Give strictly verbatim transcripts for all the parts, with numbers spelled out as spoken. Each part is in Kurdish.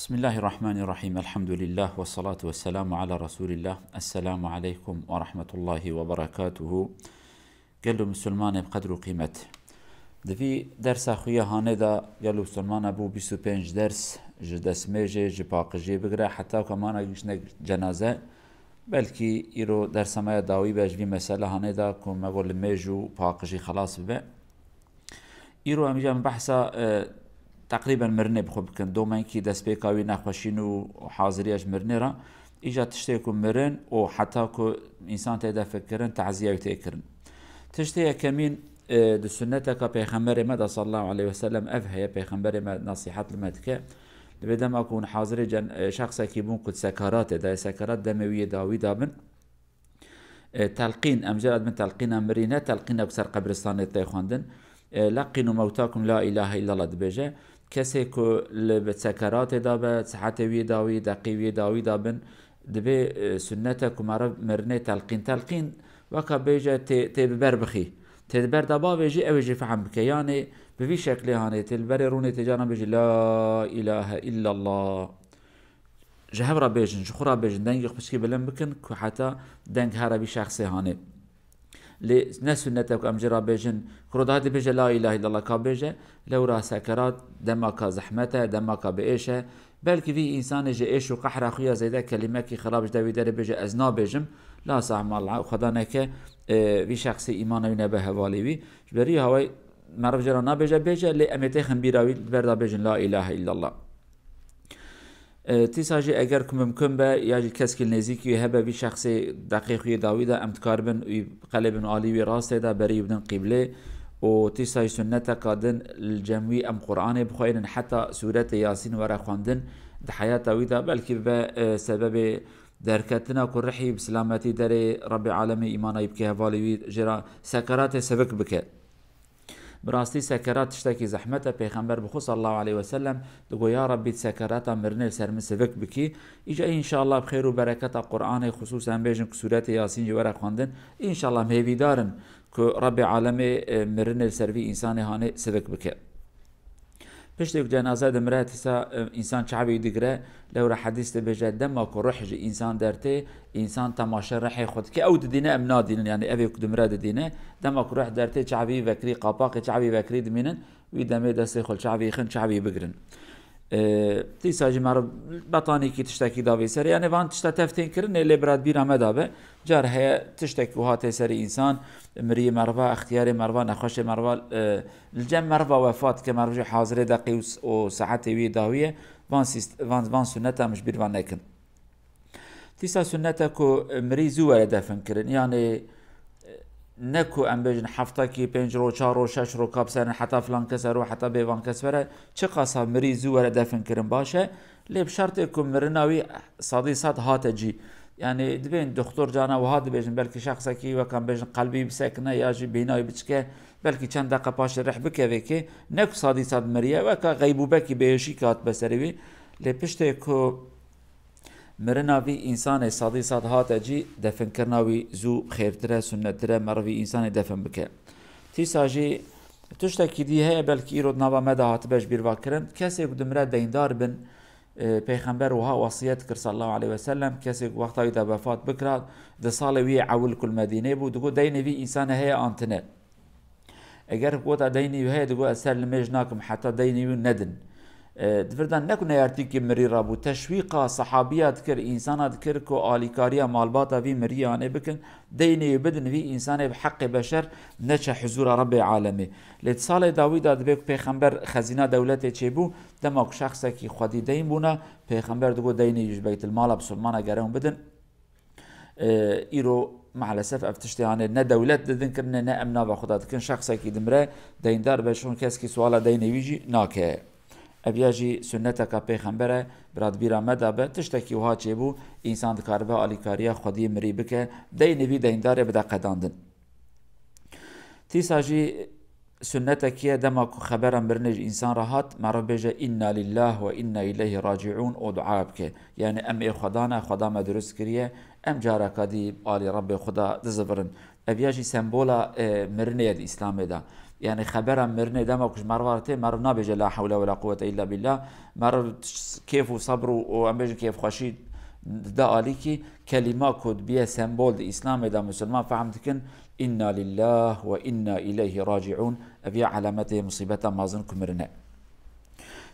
Bismillahirrahmanirrahim. Elhamdülillah ve salatu ve selamu ala Resulillah. Esselamu aleykum ve rahmetullahi ve berekatuhu. Gelo Müslümanê bi qedr û qîmet. Di vî dersa xwe ya hanê de gelo Müslümana bû bîst û pênc ders ji destmêjê, ji paqijiyê bigire heta ku mana giştine cenaze. Belkî îro dersa me ya dawî be ji vî mesele hanê de ku me got li mêj û paqijî xelas bibe. Îro em jî em behsa, e, teqrîben mirinê bi xwe bikin. Domenkî destpêka wî nexweşîn û haziriya ji mirinê re. Îca tiştê ku mirin û heta ku însan tê de fikirin, teziya wî tê kirin. Tiştê yekemîn, e, di sunneteka Pêxemberê me de sallallahu aleyhi ve sellem ev heye, Pêxemberê me nasîhet li me dike. Divê dema ku hûn hazirê cen-, e, şexsekî bûn ku di sekaratê de, sekarat demê wî yê dawî de bin, E, telqîn, em jê re dibin telqîna mirî, ne telqîna ku ser qebristanê tê xwendin. E, leqînû mewtakum la ilahe illallah dibêje. Kesê ku li bi sekeratê de be, sihetê wî dawî, deqî wî dawî de bin, divê, e, sunnete ku meriv mirinê telqîn. Telqîn weka bêje tê, tê bi ber bixî. Tê di ber de bavêjî, ew ê jî fehm bike. Yanê bi vî şeklê hanê tê li berê rûnê tê caran bêjî la ilahe illallah. Ji hev re bêjin, ji xwe re bêjin, dengê xwe piçkî bilind bikin ku heta deng here vî şexsê hanê. Lê ne sunnet e ku em jê re bêjin, ku ro dahê dibêje la ilahe illallah ka bêje, lewra sekerat, demaka zehmet e, demaka bi êş e. Belkî vî însanê ji êş û qehra xwe ya zêde kelimekî xirab ji devî derê bêje ez nabêjim, la sahmal Xweda neke, e, vî şexsê îmana wî nebe hevalê wî. Ji berî haway meriv jê re nabêje, bêje, lê em ê têxin bîra wî, di ber de bêjin la ilahe illallah. E, tîsa jî eger ku mimkun be ya jî keskî nêzîkî wî hebe, vî şexsê deqê xwe yê dawî de em dikaribin wî qelêbin alî wî rastê de, berî wî bidin qîblê û tîsa jî sunneteka din li cem wî em Qur'anê bixweynin heta sûretê Yasîn were xwendin di heyata wî de, belkî bibe, e, sebebê derketina ku rihî bi silametî derê Rebbê Alemê îmana wî bike hevalê wî jê re sekeratê sivik bike. Bi rastî sekerat tiştekî zehmet e. Pêxember bi xwe sallallahu aleyhi ve sellem digo, ya Rabbî, di sekerata mirinê li ser min sivik bikî. Îca înşallah bi xêr û bereketa Qur'anê, xusûsen bêjin ku sûretê Yasîn jî were xwendin. Înşallah em hêvîdar in ku Rabbê Alemê, e, mirinê li ser vî însanê hanê sivik bike. Piştê ku cenaze dimire, tîsa, e, însan çavê wî digire. Lewra hedîs dibêje, dema ku ruh ji însan dertê, însan temaşe rihê xwe dike. Ew didîne, em nadînin, yanî evê ku dimire didîne. Dema ku ruh dertê, çavê wî vekirî, qapaqê çavê vekirî dimînin. Wî demê destê xwe li çavê xin, çavê bigirin. E, dîsa jî meriv betanîkî tiştekî davê serê. Yanî van tişta tev tên kirinê, lê bi radbîra me de be. Car heye tiştek wiha tê serê însan, miriyê meriva, extiyarê meriva, nexweşê meriva, e, li cem meriva wefat dike, meriv jî hazirê deqî û s-, û saetê wî dawî ye. Van sîst-, van, van sunneta em ji bîr ve nekin. Dîsa sunnet e ku mirî zû were defin kirin. Yanî, e, ne ku em bêjin heftekî pênc ro, çar ro, şeş ro ka biserin heta filan kes ero, heta bê van kes were, çiqasa mirî zû were defin kirin baş e. Lê bi şertê ku mirina wî sedî sed hate cî. Yanî dibên doxtor cana wiha dibêjin, belkî şexsekî wek em bêjin qelbî bisekine ya jî bîna wî biçike, belkî çend deqe paşê rih bikeve kê, ne ku sedî sed miriye, weka xeybûbekî bêhişî ke hatbe serê wî. Lê piştê ku mirina vî însanê sedî sed hate cî, definkirina wî zû xêrtir e, sunnettir e, meriv vî însanê defin bike. Dîsa jî tiştekî dî heye, belkî îro di nava me de hatibe ji bîr ve kirin. Kesê ku dimire deyndar bin, e, Pêxember wiha wesiyet kir sallallahu aleyhi ve sellem, kesê ku wexta wî de wefat bikira, di salê wî yê ewil ku li Medînê bû, digot, deynê vî însanê heye an tine. Eger gota deynî wî heye, digot, ez ser li mêj nakim heta deynî wî nedin. E, di vir de ne ku neyartîkî mirî rabû, teşwîqa sehabiya dikir, însana dikir ku alîkariya malbata vî mirî yanê bikin, deynê wî bidin vî însanê bi heqê beşer neçe huzûra Rebbê alemê. Lê di salê dawî de dibê ku pêxember xezîna dewletê çêbû, dema ku şexsekî xwedî deyn bûna, pêxember digot, deynê wî ji beytilmala bisilmana gere hûn bidin. E, îro maalesef ev tiştê hanê ne dewlet didin kirine, ne em nava xwe de dikin. Şexsekî dimire, deyndar be, şûn keskî suala deynê wî jî nake. Ev ya jî sunneteka pêxember e, bi radbîra me de be, tiştekî wiha çêbû, însan dikaribe alîkariya xwediyê mirî bike, deynê vî deyndarê bide qedandin. Dîsa jî sunnetekî ye, dema ku xebera mirinê ji însan re hat, meriv bêje, "Inna lillah ve inna ileyhi raciun" û dua bike. Yanî em ê Xweda ne, Xweda me dirust kiriye, em careka dî alî Rebbê Xweda dizivirin. Ev ya jî sembola, e, mirinê ye di Îslamê de. Yani xebera mirinê dema ku ji meriva re tê, meriv nabêje la hewle wela quwwete illa billah. Meriv kêf û sebr û, û em bêjin kêfxweşî dide alîkî. Kelîma ku dibiye sembol di Îslamê de Musulman fehm dikin, "Inna lillah ve inna ileyhi raciun." Ev ya alametê musîbeta mezin ku mirin e.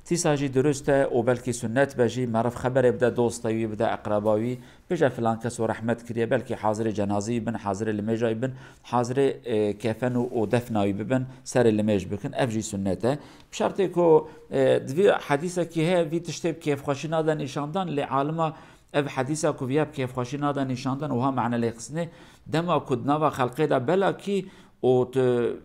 Tîsa jî dirust e û belkî sunnet be jî, meriv xeberê bide dosta wî, bide eqreba wî, bêje filan kes we rehmet kiriye, belkî hazirê cenazî bin, hazirê limêja wî bin, hazirê, e, kefen û, û defna wî bibin, serê limêj bikin, ev jî sunnet e. Bi şertê ku, e, di vî hedîsekî heye, vî tiştê bi kêfxweşî nade nîşandan, lê alima ev hedîsa ku viya bi kêfxweşî nade nîşandan, wiha mane lê xistinê, dema ku di nava xelqê de belakî û tu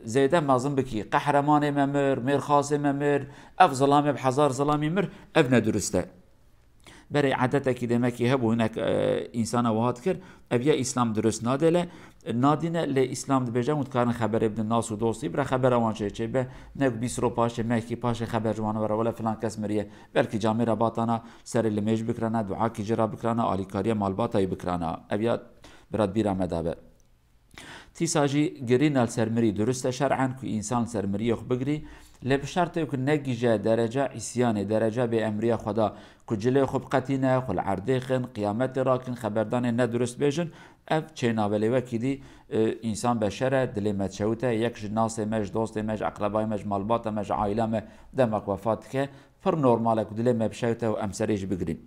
zêde mezin bikî, qehremanê me mir, mêrxasê me mir, ev zilamê bi hezar zilamî mir, ev ne dirust e. Berê edetekî demekî hebû, hinek, e, însana wiha dikir, ev ya Îslam dirust nadêle, nadîne, lê Îslam dibêje hûn dikarin xeberê bidin nas û dostî, bira xebera wan çê çê be, ne ku bîst ro paşê, mehkî paşê xeber ji wan were, wele filan kes miriye. Belkî camêra batana serê limêj bikirana, duakî jê re bikirana, alîkariya malbatayî bikirana. Ev ya bira bîra me dabe. Tîsa jî girîna li ser mirî dirust e şer'en ku însan li ser miriyê xwe bigirî, lê bi şertê ku negihîje dereca îsyanê, dereca bêemriya Xweda, ku cilê xwe biqetîne, xwe li erdê xin, qiyametê rakin, xeberdanê ne dirust bêjin, ev çênabe. Lê wekî dî, e, însan beşer e, dilê me çewit e, yek ji nasê me, ji dostê me, ji eqrebayê me, ji malbata me, ji aîla me demek wefat dike, pir normal e ku dilê me bişewite û em serê jî bigirîn.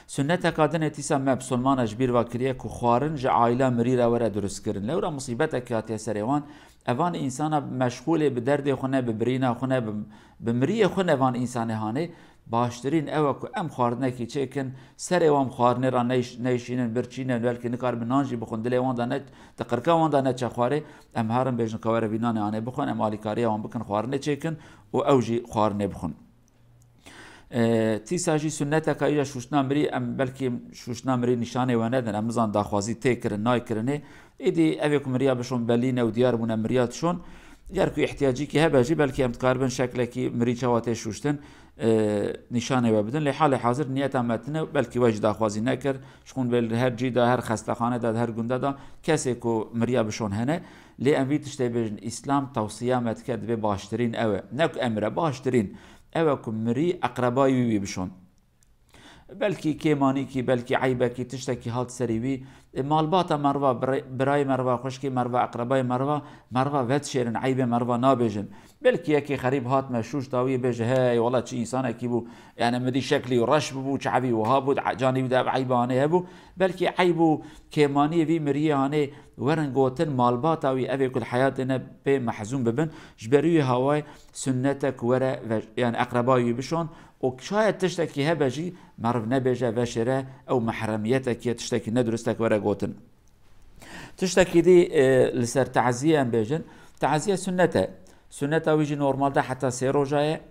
Sunneteka din ê tîsa me bisilmana ji bîr ve kiriye ku xwarin ji aîla mirî re were durustkirin. Lewra musîbetekî hatiye serê wan. Evan însana meşxûlê bi derdê xwe ne, bi birîna xwe ne, bi, bi miriyê xwe ne van însanê hanê. Baştirîn ew e ku em xwarinekî çêkin, serê wan xwarinê re neyş-, neyşînin, birçînin, belkî nikaribin nan jî bixwin, dilê wan de ne, di qirka wan de neçe xwarê, em herin bêjin ka were vî nanê hanê bixwin, em alîkariya wan bikin, xwarinê çêkin û ew jî xwarinê bixwin. E, tîsa jî sunneteka ya şûştina mirî, em belkî şûştina mirî nîşanê we nedin, em nizan daxwazî tê kirin, nayê kirinê. Êdî evê ku miriya bişon belî ne û diyar bûne miriya dişon. Ger ku îhtiyacîkî hebe jî belkî em dikaribin şeklekî mirî çawa tê şûştin, e, nîşanê we bidin. Lê halê hazir niyeta me tune, belkî we jî daxwazî nekir. Ji xwe bê li her cî de, her xestexane de, her gunde de kesê ku miriya bişon hene. Lê em vî tiştê bêjin, Îslam tewsiya me dike, dibê baştirîn ew e. Ne ku emir e, baştirîn. Ew e ku mirî eqrebayî wî wî bişon. Belkî kêmanîkî, belkî eybekî, tiştekî hat serî wî. E, malbata meriva, bira-, birayê meriva, xwişkê meriva, eqrebayê meriva, meriva vedişêrin, eybê meriva nabêjin. Belkî yekê xerîb hat me şûşta wî bêje, hey, wela çi însanekî bû, yani midî şeklî reş bûbû, çavî wiha bû, canî wî de ev eyba hanê hebû. Belkî eyb û kêmaniyê vî miriyê hanê werin gotin, malbata wî evê ku li heyatê ne pê mehzûn bibin. Ji ber wî hawayê sunnet e ku were ve, yani eqreba wî bişon û şayet tiştekî hebe jî meriv nebêje veşêre, ew mehremiyetekî ye, tiştekî nedurist e ku were gotin. Tiştekî dî, e, li ser taziyê em bêjin. Taziye sunnet e. Sunneta wî jî normalde heta sê roja ye.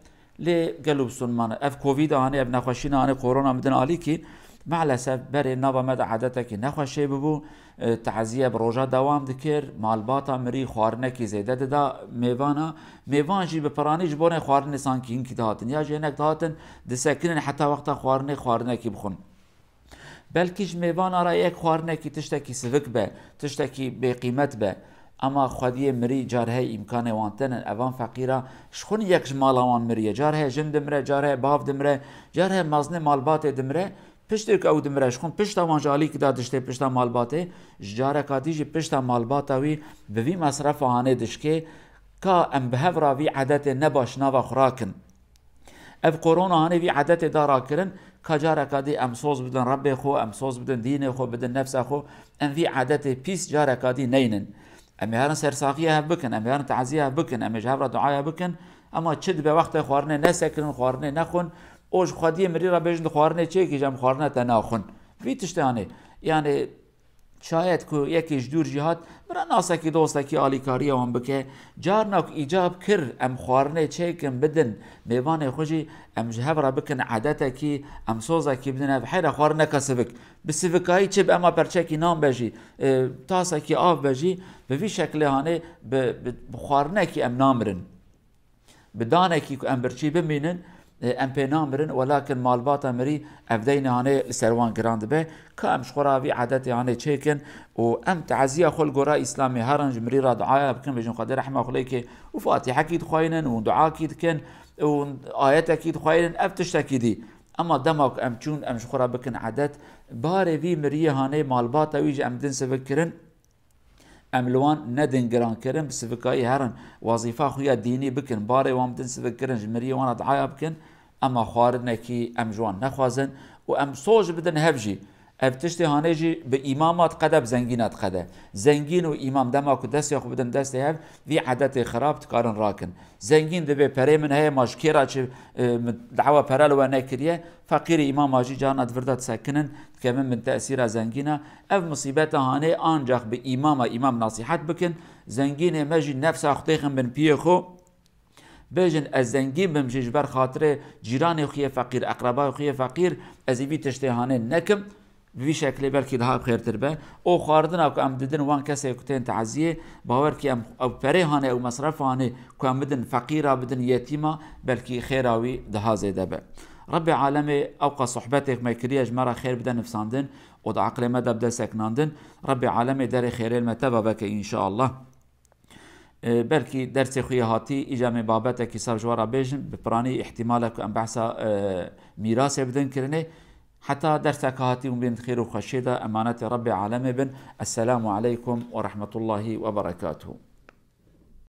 Lê gelo bisilman, ev covid hanê, ev nexweşîna hanê, korona bidin alîkî, maalesef berê nava me de edetekî nexweşê bibû, e, taziye bi roja dewam dikir, malbata mirî xwarinekî zêde dida mêvana. Mêvan jî bi piranî ji bonê xwarinê sankî hinkî dihatin. Ya jî hinek dihatin, disekinin heta wexta xwarinê xwarinekî bixwin. Belkî ji mêvana re yek xwarinekî tiştekî sivik be, tiştekî bêqîmet be. Ema xwediyê mirî car heye îmkanê wan tene, evan feqîra ji xwe yek ji mala wan miriye. Car heye jin dimire, car heye bav dimire, car heye mezinê malbatê dimire. Piştê ku ew dimire, ji xwe pişta wan ji alîkî de diştê pişta malbatê, ji careka dî jî pişta malbata wî bi vî mesrefa hanê dişkê, ka em bi hev re vî edetê nebaş nava xwe rakin. Ev korona hanê vî edetê da rakirin, ka careka dî em soz bidin Rebbê xwe, em soz bidin dînê xwe, bidin nefsa xwe, em vî edetê pîs careka dî neynin. Em ê herin sersaxiya hev bikin, em ê herin taziya hev bikin, em ê ji hev re duaya bikin, ema çi dibe wextê xwarinê nesekirin, xwarinê nexwin, û ji xwediyê mirî re bêjin di xwarinê çêkî ji em xwarine te naxwin. Vî tiştê hanê. Yani, Şayet ku yekê ji dûr jî hat, bira nasekî dostekî alîkariya wan bike. Carna ku îcab kir, em xwarinê çêkin bidin, mêvanê xwe jî em ji hev re bikin edetekî, em sozekî bidin hev. Heyra xwarineka sivik. Bi sivikayî çi bi ema perçekî nan be jî, e, tasekî av be jî, bi vî şekilê hanê bi, bi, bi xwarinekî em namirin. Bi danekî ku em birçî bimînin, e, em pê namirin, welakin malbata mirî ev deynê hanê li ser wan giran dibe. Ka em ji xwe re vî edetê hanê çêkin û em teziya xwe li gora Îslamê herin, ji mirî re duaya bikin, bêjin Xwedê rehma xwe lê ke û fatîhekî dixwayînin û duakî dikin û ayetekî dixwayînin, ev tiştekî dî. Ema dema ku em çûn, em ji xwe re bikin edet, barê vî miriyê hanê malbata wî ji em din sivik kirin, em li wan nedin giran kirin, bi sivikayî herin, wezîfa xwe ya dînî bikin, barê wan bidin sivik kirin, ji miriyê wan re duaya bikin, ema xwarinekî em ji wan nexwazin û em soz bidin hev jî. Ev tiştê hanê jî bi îmama diqede, bi zengîna diqede. Zengîn û îmam dema ku destê xwe bidin destê hev, vî edetê xirab dikarin rakin. Zengîn dibê perê min heye, ma ji kê re çi, e, min dawa pere li we nekiriye, feqîrê îmama jî carna di vir de disekinin, dikevin bin tesîra zengîna. Ev musîbeta hanê ancax bi îmama, îmam nasîhet bikin, zengînê me jî nefsa xwe têxin bin piyê xwe. Bêjin, ez zengîn bim jî ji ber xatirê cîranê xwe yê feqîr, eqrebayê xwe yê feqîr, ez ê vî tiştê hanê nekim. Bi vî şeklê belkî daha bi xêrtir be. Û xwardina ku em didin wan kesê ku tên taziyê, bawer kî em ew perê hanê, ew mesref hanê ku em bidin feqîra, bidin yetîma, belkî xêra wî daha zêde be. Rebbê alemê ewqa sohbetê ku me kiriye ji me re xêr bide nifsandin û di aqilê me de bide seknandin. Rebbê alemê derê xêrê li me teva veke înşaallah. E, belkî dersê xwe yê hatî, îca em ê babetekî ser ji we re bêjin, bi piranî îhtîmal e ku em behsa, e, mîrasê bidin kirinê. Heta derseke hatî hûn bên di xêr û xweşiyê de, emanetê Rebbê alemê bin. Esselamu aleykum ve rahmetullahi ve berekatuhu.